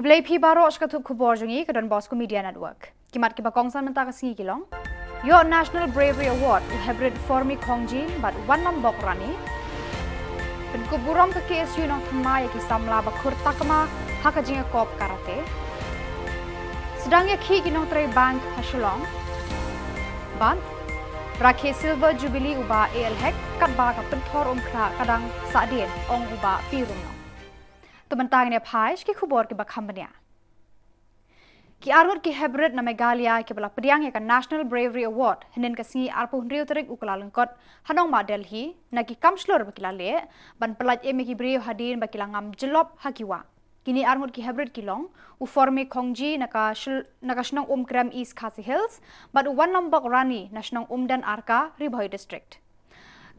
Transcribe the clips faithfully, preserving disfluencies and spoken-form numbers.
Blei phi baroh sha ka tup khubor jong ngi ka Don Bosco Media Network. Ki mat kiba kongsan mynta ka sngi ki long: Ïoh National Bravery Award u Hebrit Formie Kongji bad Wanlambok Rani. Pynkup burom ka K S U Nongthymmai ïa ki samla ba khur takma ha ka jingïakop karate. Sdang ïakhih ki nongtrei bank ha Shillong. Bad rakhe Silver Jubilee u Bah A L Hek katba ka pynthor umkhrah ka dang sahdien, ong u Bah P Rumnong. To mynta ngin ïa phai sha ki khubor kiba kham bniah. Ki arngut ki Hebrit na Meghalaya kiba la pdiang ïa ka National Bravery Award hynnin ka sngi arphew hynriew tarik u Kyllalyngkot ha Nongma Delhi na ki kam shlur ba ki la leh ban pyllait im ïa ki briew hadien ba ki la ngam jyllop ha ki wah. Kine arngut ki Hebrit ki long u Formie Kongji na ka shl-, na ka shnong Umkrem, East Khasi Hills, bad u Wanlambok Rani na shnong Umden Arka, Ri Bhoi District.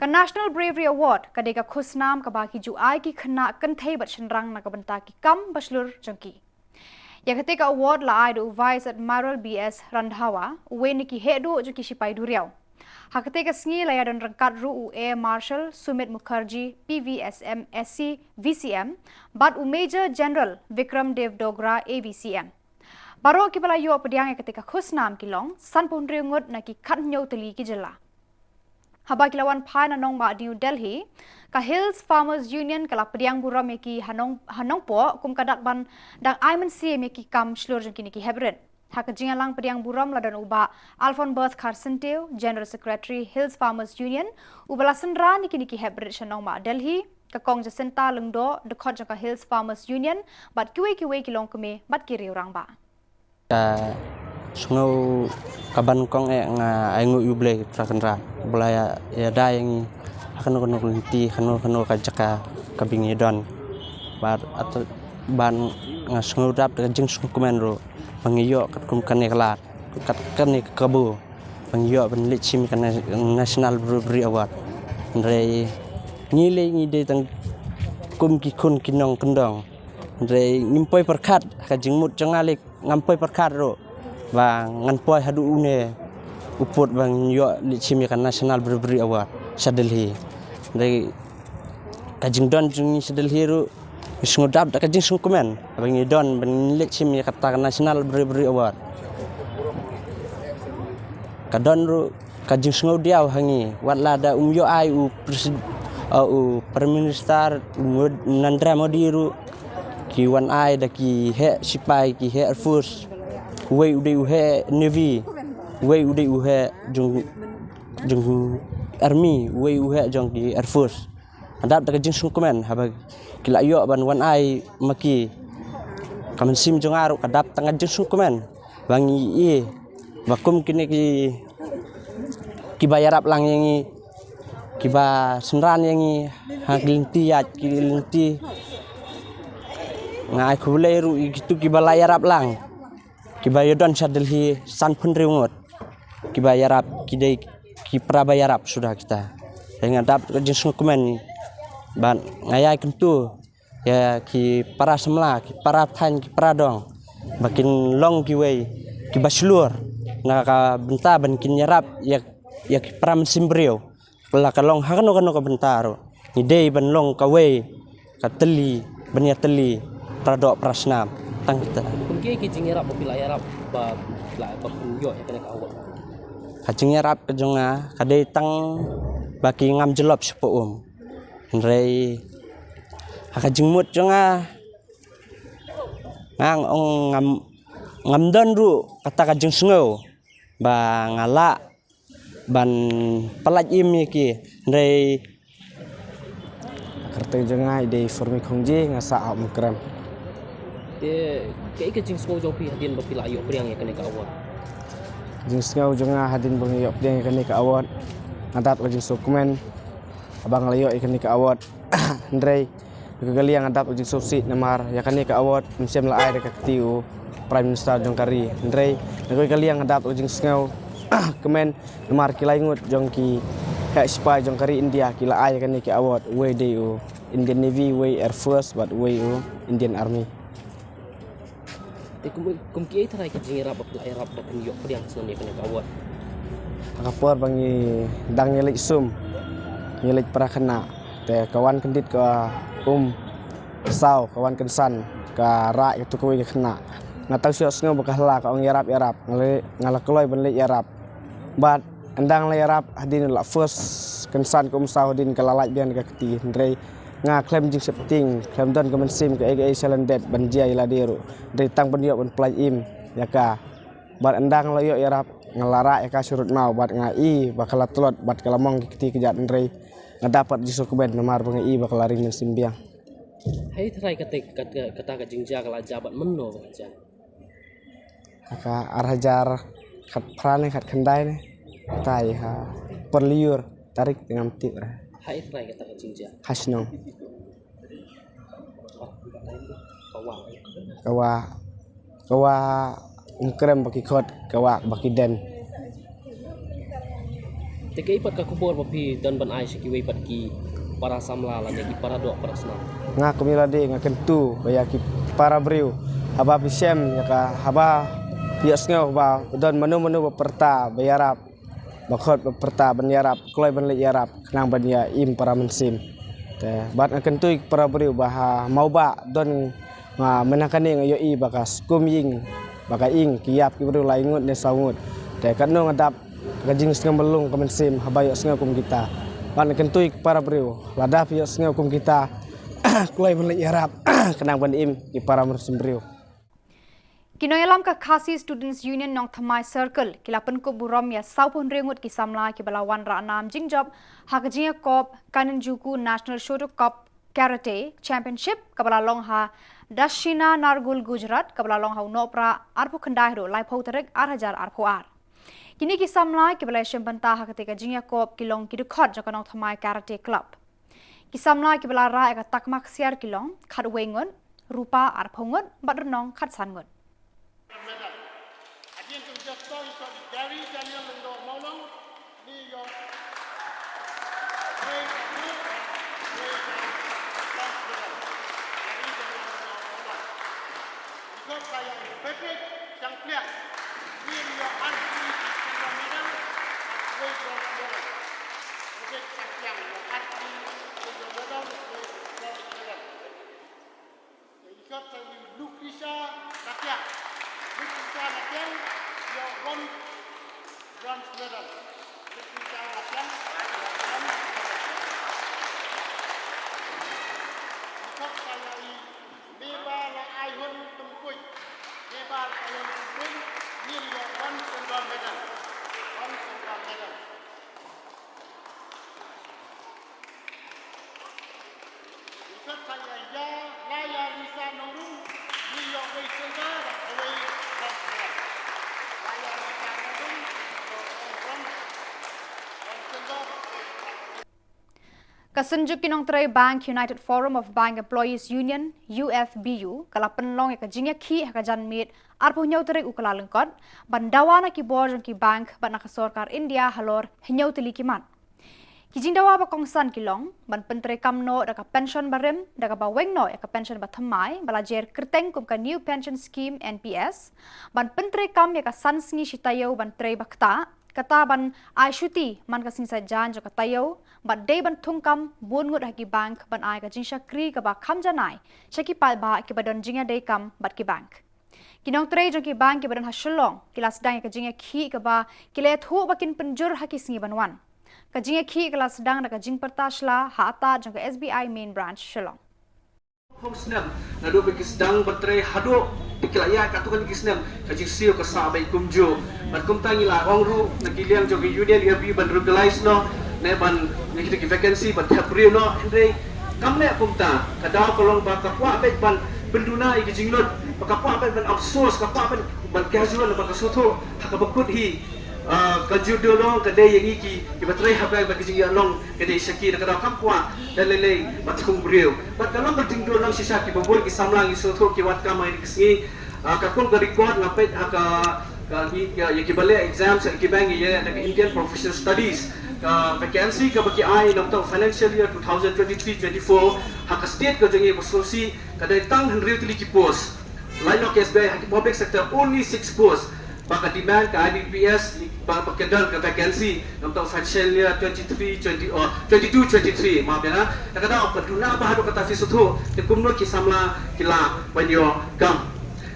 Ka National Bravery Award ka dei ka khusnam kaba ki ju ai ki khynnah kynthei bad shynrang na ka bynta ki kam ba shlur jong ki. Ïa kata ka award la ai da u Vice Admiral B S Randhawa, uwei na ki heh duh jong ki shipai duriaw. Ha kata ka sngi la ïadon ryngkat ruh u Air Marshal Sumit Mukherjee, P V S M S C V C M, bad u Major General Vikram Dev Dogra, A V C M. Baroh kiba la ïoh pdiang ïa kata ka khusnam ki long sanphew hynriew ngut na ki khathynñiew tylli ki jylla. Haba ki la wan phai na Nongma New Delhi, ka Hills Farmers Union ka la pdiang burom ïa ki ha Nong-, ha Nongpoh kum ka dak ban dang ai mynsiem ïa ki kam shlur jong kine ki Hebrit. Ha ka jingïalang pdiang burom la don u Bah Alphonbert Kharsyntiew, General Secretary Hills Farmers Union, uba la synran ïa kine ki Hebrit sha Nongma Delhi, ka Kong Jacinta Lyngdoh, dkhot jong ka Hills Farmers Union, bad kiwei kiwei ki longkmie bad ki riew rangbah. Ka sngew kaba nyngkong eh nga ainguh ïa U Blei Trai Kynrad ba u la ïa, ïada ïa ngi ha kano kano ka lynti, kano kano ka jaka kaba ngi don. Bad at-, bad nga sngew dap da ka jingsngewkmen ruh ba ngi ïoh katkum kane ka lad, kat kane ka kabu ba ngi ïoh ban leit shim ïa ka Na-, National Bravery Award. Hynrei ngi lei ngi dei tang kum ki khun ki nongkyndong. Hynrei ngim poi pyrkhat, ka jingmut jong nga lei ngam poi pyrkhat ruh ba ngan poi haduh une u pud ba ngin ïoh leit shim ïa ka National Bravery Award sha Delhi. Hynrei ka jingdon jong ngi sha Delhi ruh ngi sngew dap da ka jingsngewkmen ba ngi don ban leit shim ïa kata ka National Bravery Award. Ka don ruh ka jingsngew diaw ha ngi, wat la da um ïoh ai u presid-, uh, u Prime Minister, u Mod-, Narendra Modi ruh, ki wan ai da ki heh shipai, ki heh Air Force, uwei u dei u heh Navy, uwei u dei u heh jong, jong Army, uwei u heh jong ki Air Force. Nga dap da ka jingsngewkmen haba ki la ïoh ban wan ai ma ki. Ka mynsiem jong nga ruh ka dap tang ka jingsngewkmen ba ngi ïohi ba kum kine ki, kiba ïarap lang ïa ngi, kiba synran ïa ngi ha ki lynti ïaid ki lynti. Nga ai khublei ruh ïa kito kiba la ïarap lang, kiba ïadon sha Delhi sanphew hynriew ngut, kiba ïarap, ki dei ki para ba ïarap suda kita. Te nga dap ka jingsngewkmen bad nga ïai kyntu ïa ki para samla, ki para thaiñ, ki para dong ba kin long kiwei kiba shlur na ka bynta ban kin ïarap ïa, ïa ki para mynsiem briew. La ka long ha kano kano ka bynta ruh, ngi dei ban long kawei ka tylli ban ïatylli para doh para snam tang kita. Kum kiei ki jingïarap ba phi la ïarap ba phi la, ba phin ïoh ïa kane ka award? Ka jingïarap ka jong nga ka dei tang ba ki ngam jyllop shapoh um. Hynrei ha ka jingmut jong nga, nga ong ngam, ngam don ruh kata ka jingsngew ba nga lah ban pyllait im ïa ki, hynrei. Kyrteng jong nga i dei Formie Kongji, nga sah ha Umkrem. Te kaei ka jingsngew jong phi hadien ba phi la ïoh pdiang ïa kane ka award? Jingsngew jong nga hadien ba nga ïoh pdiang ïa kane ka award, nga dap ka jingsngewkmen haba nga la ïoh ïa kane ka award. Hynrei na kawei ka liang nga dap ka jingsngewsih namar ïa kane ka award mynsiem la ai da ka kti u Prime Minister jong ka ri. Hynrei na kawei ka liang nga dap ka jingsngew kmen namar ki lai ngut jong ki heh shipai jong ka ri India ki la ai ïa kane ka award, uwei dei u Indian Navy, uwei Air Force bad uwei u Indian Army. Te kum, kum kiei tharai ki jingïarap ba phi la ïarap ba phin ïoh pdiang shuh ïa kane ka award? Ha ka por ba ngi dang ïaleit sum, ngi leit para khynnah, te ka wan kyndit ka um saw, ka wan kynsan Ka rah ïa katu kawei ka khynnah. Nga tang shu ïohsngew ba ka hla ka ong ïarap, ïarap. Nga la, nga la kloi ban leit ïarap. Bad ynda nga la ïarap hadien la first kynsan ka um saw hadien ka la lait biang ka kti. Hynrei nga khlem jingsheptieng, khlem don ka mynsiem kaei kaei sha lyndet ban jia ïa lade ruh. Hynrei tang ban ïoh ban pyllait im ïa ka. Bad ynda nga la ïoh ïarap, nga la rah ïa ka sha rud maw bad nga i ba ka la tlot bad ka la mong ki kti kjat, hynrei nga da pat jingsngewkmen namar ba nga i ba ka la ring mynsiem biang. Hei trai kata, kata, kata ka jingjia ka la jia bad mynno ba ka jia? Ka ar hajar khatphra ne khatkhyndai ne. Kata i ha Pyrliur, tarik te ngam tip re. Hei trai kata ka jingjia. Ha shnong. Ka wah. Ka wah. Ka wah Umkrem ba ki khot, ka wah ba ki den. Te kaei pat ka khubor ba phi don ban ai sha kiwei pat ki para samla lane ki para doh para snam? Nga kum ïa lade nga kyntu ba ïa ki para briew, haba phi shem ïa ka, haba phi ïohsngew ba don mano mano ba pyrta ba ïarap, ba khot ba pyrta ban ïarap, kloi ban leit ïarap khnang ban ïa im para mynsiem. Te bad nga kyntu ïa ki para briew ba ha Mawbah don, nga mynta kane nga ïohi ba ka skum ïing, ba ka ïing ki ïap ki briew lai ngut ne saw ngut. Te katno nga dap ka jingsngewlung ka mynsiem haba ïohsngew kum kita. Bad nga kyntu ïa ki para briew, lada phi ïohsngew kum kita, kloi ban leit ïarap khnang ban im ki para mynsiem briew. Ki nongïalam ka Khasi Students Union Nongthymmai Circle ki la pynkup burom ïa sawphew hynriew ngut ki samla kiba la wanrah nam jingjop ha ka jingïakop Kaninjuku National Shoto Cup Karate Championship kaba la long ha Dashina Nargul, Gujarat, kaba la long ha u Nohprah arphew khyndai haduh laiphew tarik ar hajar arphew ar. Kine ki samla kiba la ïashim bynta ha katei ka jingïakop ki long ki dkhot jong ka Nongthymmai Karate Club. Ki samla kiba la rah ïa ka takma ksiar ki long, khatwei ngut, rupa arphew ngut, bad rnong khatsan ngut. Patrick Shangpliang, ngin ïoh arphew silver medal, wei bronze medal. Patrick Shangpliang ïoh arphew silver medal, wei bronze medal. Ïa i khot sa i Lucretia Latiang. Lucretia Latiang ïoh bronze, bronze medal. Lucretia Latiang ïoh bronze medal. I khot sa ïa i Meba la Aihun Tympuin. Meba la Aihun Tympuin, ngin ïoh one silver medal. One silver medal. I khot sa ïa i Laya Lisa Nongrum, ngin ïoh wei silver, wei bronze medal. Laya Lisa Nongrum, ïoh wei bronze, one silver, wei bronze. Ka Synjuk ki Nongtrei Bank United Forum of Bank Employees Union, U F B U, ka la pynlong ïa ka jingïakhih ha ka janmiet arphew hynñiew tarik u Kyllalyngkot, ban dawa na ki bor jong ki bank bad na ka sorkar India halor hynñiew tylli ki mat. Ki jingdawa ba kongsan ki long, ban pyntreikam noh da ka pension barim, da kaba weng noh ïa ka pension bathymmai, ba la jer kyrteng kum ka New Pension Scheme, N P S, ban pyntreikam ïa ka san sngi shi taïew ban trei ba ktah, kata ban ai shuti man ka sngi Saitjaiñ jong ka taïew, bad dei ban thungkam bun ngut ha ki bank ban ai ka jingshakri kaba kham janai sha ki paidbah kiba don jingïadei kam bad ki bank. Ki nongtrei jong ki bank kiba don ha Shillong ki la sdang ïa ka jingïakhih kaba ki la ïathuh ba kin pynjur ha ki sngi ban wan. Ka jingïakhih ka la sdang da ka jingpyrta shla ha atad jong ka S B I Main Branch Shillong. Hong snem, naduh ba ki sdang ban trei haduh ba ki la ïaid katto katne ki snem, ka jingsiew ka sah beit kumjuh. Bad kumta ngi la ong ruh na ki liang jong ka union, ïa bi ban regularize noh, ne ban, ne kita ki vacancy ban thep briew noh, hynrei kam leh kumta, ka daw ka long ba ka kwah beit ban pynduna ïa ki jinglut, ba ka kwah beit ban outsource, ka kwah beit ban casual, ba ka sngewthuh ha kaba kut hi. Ah, ka jingdon long ka dei ïa ngi ki, kiba trei ha bank, ba ka jingïalang ka dei sha ki, da ka daw kam kwah da lei lei ba thung briew. Bad ka long ka jingdon long shisha, kiba bun ki samla ngi sngewthuh ki wad kam ha kine ki sngi. Ah, ka kum ka record nga peit ha ka, ka ngi, ka, ïa kiba leh exam sha ki bank, ïa da ka Indian Professional Studies, ka vacancy kaba ki ai na ka financial year two thousand twenty-three twenty-four ha ka state ka jong ngi ba sngewsih ka dei tang hynriew tylli ki post. Lait noh ka S B I ha ki public sector, only six posts. Ba ka demand ka I B P S, ba, ba ka don ka vacancy, namar ka session ïa twenty-three, twenty, oh, twenty-two, twenty-three, maaf ïa nga. Te ka dei ba duna ba haduh katta phi sngewthuh, te kumno ki samla ki lah ban ïoh kam.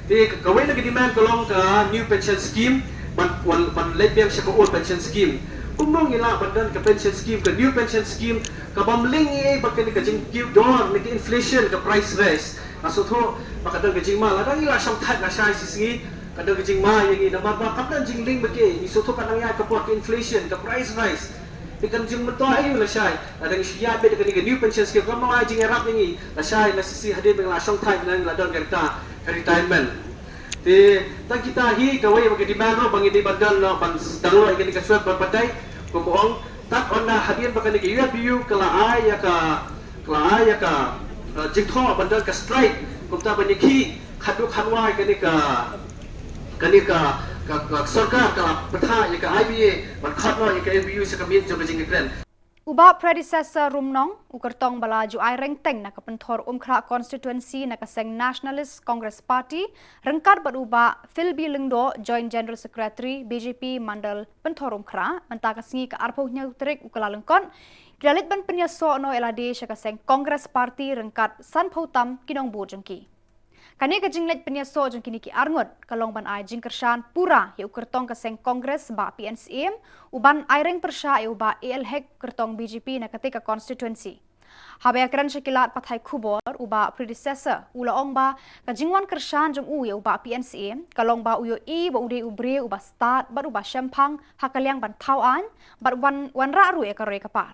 Te ka, kawei na ka demand ka long ka new pension scheme, ban, ban, ban leit biang sha ka old pension scheme. Kumno ngi lah ban don ka pension scheme, ka new pension scheme, ka bym link ei ei bad kane ka jingkiew dor, ne ka inflation, ka price rise. Nga sngewthuh ba ka don ka jingma, lada ngi la shongthait lashai shi sngi, ka don ka jingma ïa ngi namar ba kam don jinglink bad ei ei, ngi sngewthuh ka nang ïaid ka por ka inflation, ka price rise. Te kan jingmyntoi aïu lashai, lada ngi shu ïaid beit da kane ka new pension scheme, kam ai jingïarap ïa ngi lashai, la shi sngi hadien ba ngi la shongthait, ngi la don ka reta, ka retirement. Te tang kita hi kawei ba ka demand ruh ba ngi dei ban don, ban sdang noh ïa kane ka swep ba patai, kumba ong, tad ynda hadien ba kane ka U F B U ka la ai ïa ka, ka la ai ïa ka, eh, jingthoh ban don ka strike, kumta ban ïakhih khatduh khatwai kane ka, kane ka, ka, ka sorkar ka la pynthah ïa ka I B A ban khot noh ïa ka U F B U sha ka miet jong ka jingïakren. U Bah Predecessor Rumnong, u kyrtong ba la ju ai rengteng na ka Pynthorumkhrah Constituency na ka seng Nationalist Congress Party, ryngkat bad u Bah Phil B Lyngdoh, Joint General Secretary B J P Mandal Pynthorumkhrah, mynta ka sngi ka arphew hynñiew tarik u Kyllalyngkot, ki la leit ban pynïasoh noh ïa lade sha ka seng Congress Party ryngkat sanphew tam ki nongbud jong ki. Kane ka jingleit pynïasoh jong kine ki arngut ka long ban ai jingkyrshan pura ïa u kyrtong ka seng Congress Bah P N Syiem, u ban ai reng pyrshah ïa u Bah A L Hek kyrtong B J P na katei ka constituency. Haba ïakren sha ki lad pathai khubor, u Bah Predecessor u la ong ba ka jingwan kyrshan jong u ïa u Bah P N Syiem ka long ba u ïohi ba u dei u briew uba stad bad uba shemphang ha ka liang ban thaw aiñ bad wan, wanrah ruh ïa ka roi ka par.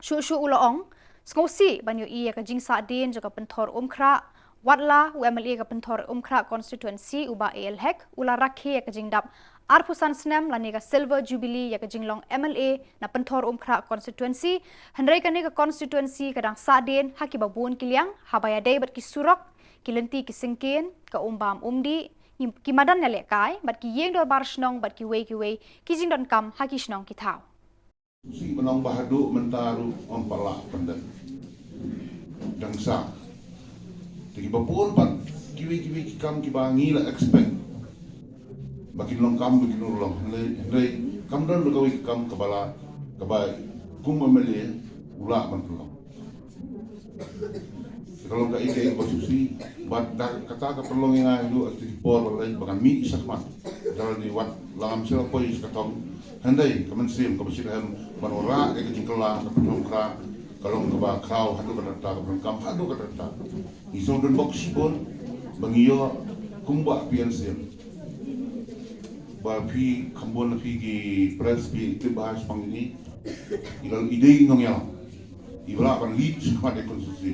Shuh shuh u la ong, sngewsih ban ïohi ïa ka jingsahdien jong ka Pynthorumkhrah, watla u M L A ka Pynthorumkhrah constituency u Bah A L Hek u la rakhe ïa ka jingdap arphew san snem lane ka Silver Jubilee ïa ka jinglong M L A na Pynthorumkhrah constituency, hynrei kane ka constituency ka dang sahdien ha kiba bun ki liang, haba ïadei bad ki surok, ki lynti ki syngkien, ka um bam um dih, ki madan ïalehkai, bad ki ïing dorbar shnong bad kiwei kiwei ki jingdonkam ha ki shnong ki thaw. Sngewsih ban ong ba haduh mynta ruh ym pat lah pyndep. Dang sah. Te kiba bun pat kiwei kiwei ki kam kiba ngi la expect ba kin long kam ba kin urlong. Hynrei, hynrei kam don ruh kawei ki kam kaba la, kaba kum M L A u lah ban pynlong. Ka long kaei kaei kaba sngewsih bad da kata ka pynlong ïa nga haduh ha kito ki por ba la leit ba ngan mih shakhmat. Da la dei wat la ngam shym la poi sha ka thong. Hynrei ka mynsiem kaba shitrhem ban wanrah ïa ka jingkylla ka Pynthorumkhrah ka long kaba khraw haduh katta katta, kaba donkam haduh katta katta. Ngi sngewdon bok shibun ba ngi ïoh kumba P N Syiem. Ba phi kham bun na phi ki press phi tip bha shaphang ine. I la, i dei i nongïalam iba lah ban lead shakhmat ïa ka constituency.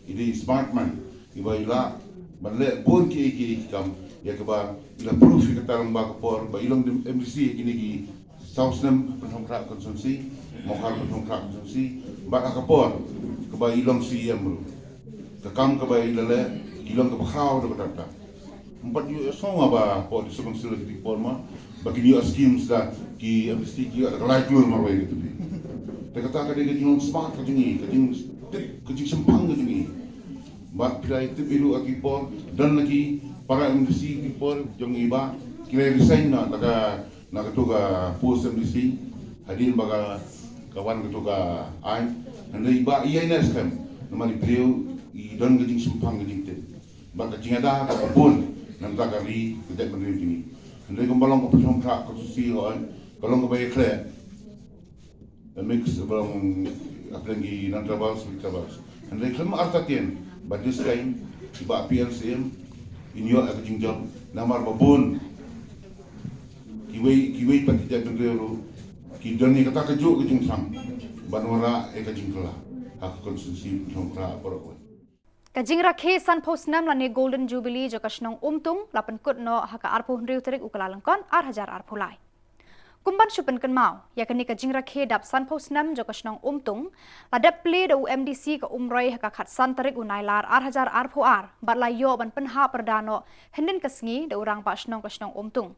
I dei i smart man iba i lah ban leh bun kiei kiei ki kam ïa kaba i la proof ïa kata lyngba ka por ba i long M D C ïa kine ki saw snem Pynthorumkhrah constituency, Mawkhar Pynthorumkhrah constituency, bad ha ka por kaba i long C E M ruh. Ka kam kaba i la leh ki long kaba khraw da kata kata. Ym pat ïoh, ïohsngew nga ba pdeng District Council ha kito ki por ma ba kin ïoh schemes da ki M D C ki ïoh da ka lai klur marwei ka tu. Te kata ka dei ka jinglong smart ka jong ngi, ka jingtip, ka jingshemphang ka jong ngi. Bad phi la tip ïa u ha ki por don la ki para M D C ki por jong ngi ba ki la resign na, na ka, na katu ka post M D C hadien ba ka, ka wan katu ka aiñ. Hynrei ba ïa ine skhem namar i briew i don ka jingshemphang ka jingtip. Bad ka jingada kaba bun na ka bynta ka ri ka jaitbynriew jong ngi. Hynrei kumba long ka Pynthorumkhrah constituency ka long kaba ïakhleh. A mix ba long hapdeng ki non-tribals, ki tribals. Hynrei khlem artatien ba this time i Bah P N Syiem in ïoh ïa ka jingjop namar ba bun kiwei, kiwei pat ki jaitbynriew ruh ki don ïa kata kajuh ka jingthrang ban wanrah ïa ka jingkylla ha ka constituency Pynthorumkhrah baroh kawei. Ka jingrakhe sanphew snem lane Golden Jubilee jong ka shnong Umtung la pynkut noh ha ka arphew hynriew tarik u Kyllalyngkot ar hajar arphew lai. Kum ban shu pynkynmaw ïa kane ka jingrakhe dap sanphew snem jong ka shnong Umtung, la dep plie da u M D C ka Umroi ha ka khatsan tarik u Nailar ar hajar arphew ar bad la ïoh ban pynhap pyrda noh hynnin ka sngi da u Rangbah Shnong ka shnong Umtung.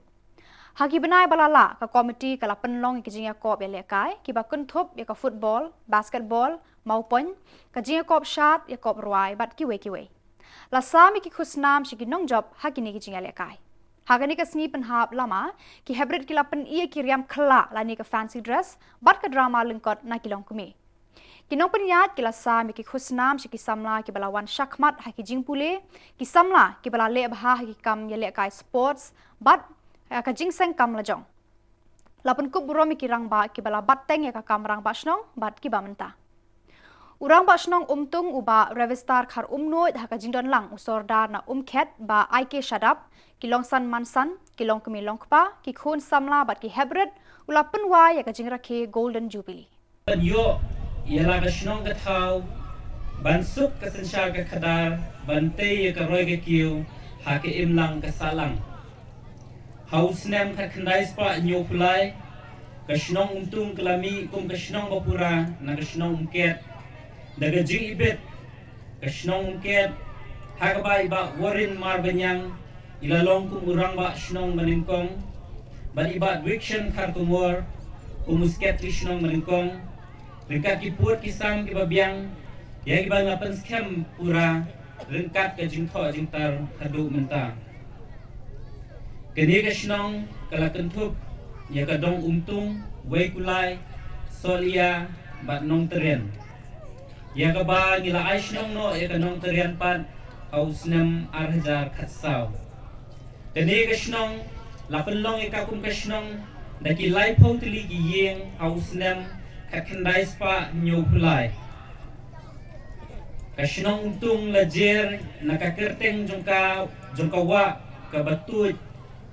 Ha ki bnai ba la lah, ka komiti ka la pynlong ïa ki jingïakob ïalehkai kiba kynthup ïa ka football, basketball, mawpoiñ, ka jingïakob shad, ïakob rwai bad kiwei kiwei. La sam ïa ki khusnam sha ki nongjop ha kine ki jingïalehkai. Ha kane ka sngi pynhap lama, ki Hebrit ki la pyni ïa ki riam khyllah lane ka fancy dress bad ka drama lyngkot na ki longkmie. Ki nongpynïaid ki la sam ïa ki khusnam sha ki samla kiba la wan shakhmat ha ki jingpule, ki samla kiba la leh bha ha ki kam ïalehkai sports bad, eh, ka jingseng kam lajong. La pynkup burom ïa ki rangbah kiba la bat teng ïa ka kam rangbah shnong bad kiba mynta. U Rangbah Shnong Umtung u Bah Revistar Kharumnuid ha ka jingdon lang u Sordar na Umkhet Bah I K Shadap, ki longsan mansan, ki longkmie longkpa, ki khun samla bad ki Hebrit, u la pynwai ïa ka jingrakhe Golden Jubilee. Ban ïoh ïa la ka shnong ka thaw, ban suk ka synshar ka khadar, ban tei ïa ka roi ka kiew ha ka imlang ka sahlang. Ha u snem khatkhyndai spah hynñiewphew lai, ka shnong Umtung ka la mih kum ka shnong ba pura na ka shnong Umkhet. Da ka jingibit ka shnong Umkhet, ha kaba i Bah Warren Marbaniang i la long kum u Rangbah Shnong banyngkong bad i Bah Dwikshan Kharkongor kum u Secretary Shnong banyngkong, ryngkat ki pud ki sam kiba biang ïa kiba nga pynskhem pura ryngkat ka jingthoh jingtar haduh mynta. Kane ka shnong ka la kynthup ïa ka dong Umtung, Weikulai, Sohliya bad Nongtyrien. Ïa kaba ngi la ai shnong noh ïa ka Nongtyrien pat ha u snem ar hajar khatsaw. Kane ka shnong la pynlong ïa ka kum ka shnong da ki laiphew tylli ki ïing ha u snem khatkhyndai spah hynñiewphew lai. Ka shnong Umtung la jer na ka kyrteng jong ka, jong ka wah kaba tuid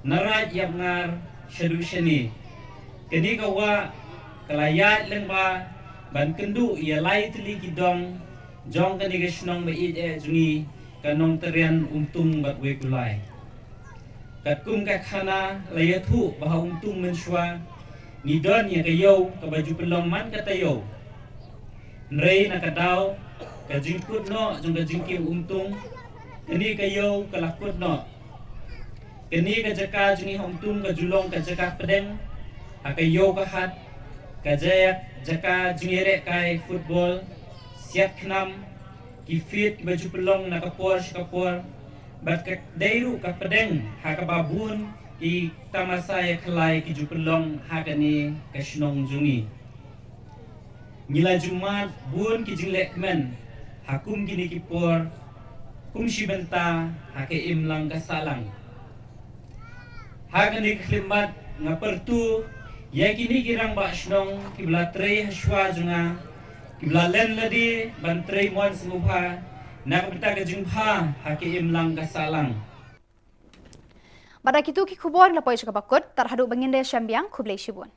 na Raid Ïapngar shaduh shane. Kane ka wah ka la ïaid lyngba ban kynduh ïa lai tylli ki dong jong kane ka shnong ba ïeit eh jong ngi, ka Nongtyrien, Umtung bad Weikulai. Katkum ka khana la ïathuh ba ha Umtung mynshuwa ngi don ïa ka ïew kaba ju pynlong man ka taïew. Hynrei na ka daw ka jingkut noh jong ka jingkieng Umtung, kane ka ïew ka la kut noh. Kane ka jaka jong ngi ha Umtung ka ju long ka jaka pdeng ha ka ïew ka hat, ka ja-, jaka jingïalehkai football, siat khnam, ki field kiba ju pynlong na ka por sha ka por, bad ka dei ruh ka pdeng ha kaba bun ki tamasa ïakhlai ki ju pynlong ha kane ka shnong jong ngi. Ngi la ju mad bun ki jingleh kmen ha kum kine ki por, kum shi bynta ha ka imlang ka sahlang. Ha kane ka khyllipmat nga pyrtu ïa kine ki rangbah shnong kiba la trei ha shuwa jong nga, kiba la len lade ban trei mon sngewbha na ka bynta ka jingbha ha ka imlang ka sahlang. Bad da kitu ki khubor ngi la poi sha kaba kut, tad haduh ba ngin ïashem biang, khublei shibun.